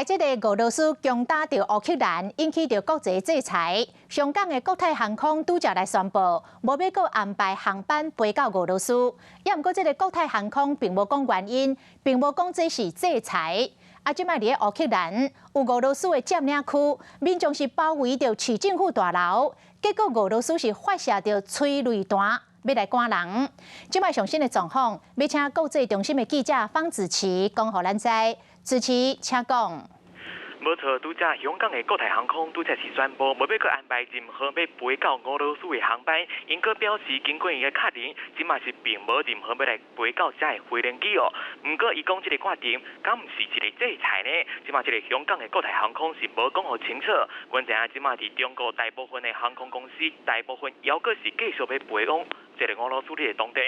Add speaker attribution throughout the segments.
Speaker 1: 來這个俄羅斯攻打著烏克蘭，引起著國際制裁。香港的國泰航空拄才來宣布，無欲閣安排航班飛到俄羅斯。也毋過，這个國泰航空並無講原因，並無講這是制裁。啊，這擺佇咧烏克蘭有俄羅斯的佔領區，民眾是包圍著市政府大樓，結果俄羅斯是發射著催淚彈，欲來趕人。這擺上新的狀況，欲請國際中心的記者方子琪講予咱知。子琪，請講。
Speaker 2: 無錯，拄才香港的國泰航空拄才是宣布，無欲閣安排任何欲飛到俄羅斯的航班。𪜶閣表示，經過𪜶的確認，這馬是並無任何欲來飛到遮的飛行機哦。毋過，伊講這个決定，敢毋是一个制裁呢？這馬這个香港的國泰航空是無講予清楚。阮知影，這馬佇中國大部分的航空公司，大部分猶閣是繼續欲飛往這个俄羅斯的當地。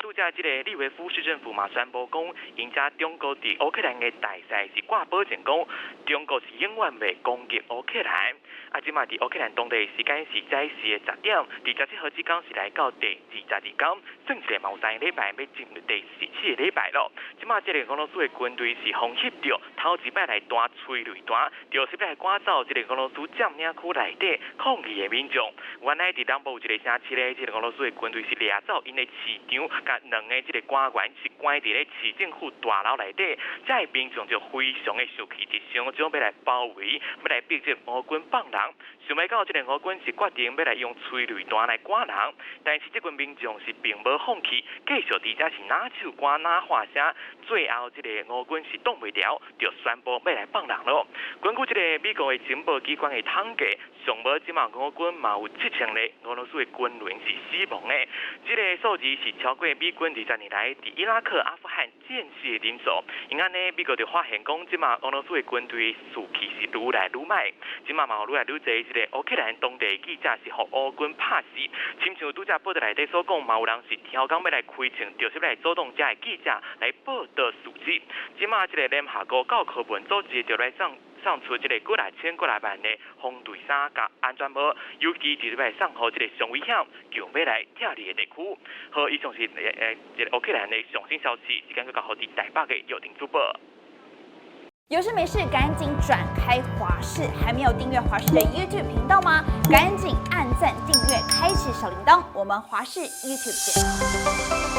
Speaker 2: 拄才這个利維夫市政府嘛宣布講，𪜶遮中國佇烏克蘭的大使是掛保證講，中國是永遠袂攻擊烏克蘭。啊，這馬佇烏克蘭當地時間是早時的10點，佇17號這工是來到第22工，算一下嘛有3個禮拜，欲進入第17個禮拜咯。這馬這个俄羅斯的軍隊是予翕著，頭一擺來彈催淚彈，就是欲來趕走這个俄羅斯佔領區內底抗議的民眾。原來佇南部有一个城市咧，這个俄羅斯的軍隊是掠走𪜶的市長，佮兩个這个官員是關佇咧市政府大樓內底，遮的民眾就非常的生氣，就想將欲來包圍，欲來逼這個俄軍放人。想袂到這个俄軍是決定欲來用催淚彈來趕人，但是這群民眾是並無放棄，繼續佇遮是若唱歌若喊聲，最後這个俄軍是擋袂牢，就宣布欲來放人囉。根據這个美國的情報機關的統計，上無這馬俄軍嘛有7000个俄羅斯的軍人是死亡的，這个數字是超過美軍20年來佇伊拉克、阿富汗戰死的人數。𪜶按呢，美國就發現講，這馬俄羅斯的軍隊士氣是愈來愈䆀，這馬嘛有愈來愈濟這个烏克蘭當地記者是予烏軍拍死，親像拄才報道內底所講，嘛有人是挑工欲來開槍，就是欲來阻擋遮的記者來報道事實。這馬這个聯合國教科文組織就來送出這个幾若千幾若萬的防雷衫佮安全帽，尤其就是欲送予這个上危險、強欲來撤離的地區。好，以上是這个烏克蘭的上新消息，時間閣交予佇台北的藥定主播。
Speaker 3: 有事沒事趕緊轉開華視，還沒有訂閱華視的 YouTube 頻道嗎？趕緊按讚訂閱，開啟小鈴鐺。我們華視 YouTube 見。